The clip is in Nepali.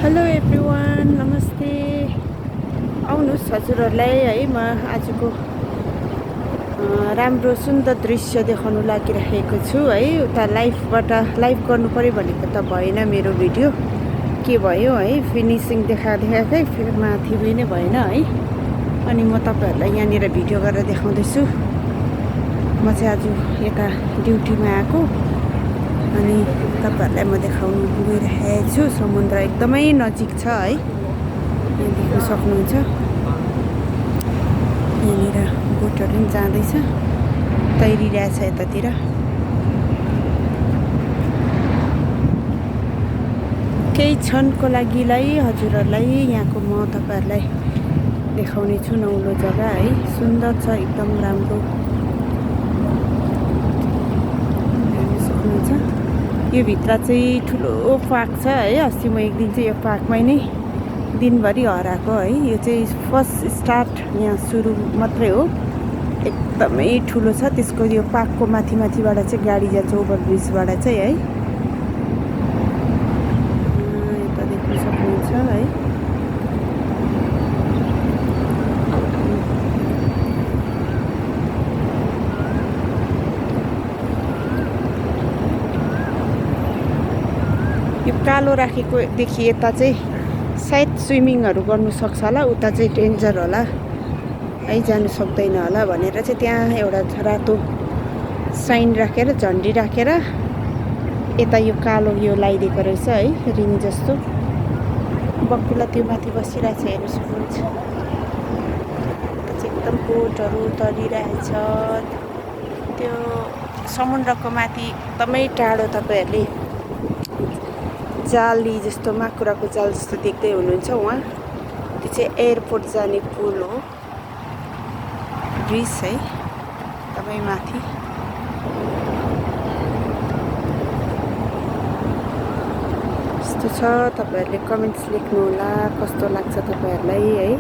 हेलो एभ्रिवान, नमस्ते। आउनुहोस् हजुरहरूलाई है, म आजको राम्रो सुन्दर दृश्य देखाउनु लागिरहेको छु है। उता लाइभ गर्नु पऱ्यो भनेको त भएन मेरो भिडियो, के भयो है, फिनिसिङ देखाएकै फेरि माथि नै भएन है। अनि म तपाईँहरूलाई यहाँनिर भिडियो गरेर देखाउँदैछु। म चाहिँ आज यता ड्युटीमा आएको, अनि तपाईँहरूलाई म देखाउनु गइरहेको छु। समुद्र एकदमै नजिक छ है, यहाँ देख्न सक्नुहुन्छ। यहाँनिर बोटहरू पनि जाँदैछ, तैरिरहेछ यतातिर। केही क्षणको लागिलाई हजुरहरूलाई यहाँको म तपाईँहरूलाई देखाउने छु नौलो जग्गा है। सुन्दर छ, एकदम राम्रो हेर्न सक्नुहुन्छ। यो भित्र चाहिँ ठुलो पार्क छ है। अस्ति म एक दिन चाहिँ यो पार्कमै नै दिनभरि हराएको है। यो चाहिँ फर्स्ट स्टार्ट, यहाँ सुरु मात्रै हो, एकदमै ठुलो छ। त्यसको यो पार्कको माथिबाट चाहिँ गाडी जान्छ, ओभरब्रिजबाट चाहिँ है। यता देख्न सक्नुहुन्छ है। यो कालो राखेको देखि यता चाहिँ सायद स्विमिङहरू गर्नु सक्छ होला, उता चाहिँ डेन्जर होला है, जानु सक्दैन होला भनेर चाहिँ त्यहाँ एउटा रातो साइन राखेर, झन्डी राखेर यता यो कालो यो लगाइदिएको रहेछ है, रिङ जस्तो। बकुला त्यो माथि बसिरहेछ, हेर्नु सक्नुहुन्छ। चाहिँ एकदम बोटहरू तरिरहेछ। त्यो समुद्रको माथि एकदमै टाढो तपाईँहरूले जाली जस्तो, माकुराको जाल जस्तो देख्दै हुनुहुन्छ उहाँ। त्यो चाहिँ एयरपोर्ट जाने पुल हो, ब्रिज है, एकदमै माथि। यस्तो छ, तपाईँहरूले कमेन्ट्स लेख्नु होला कस्तो लाग्छ तपाईँहरूलाई है।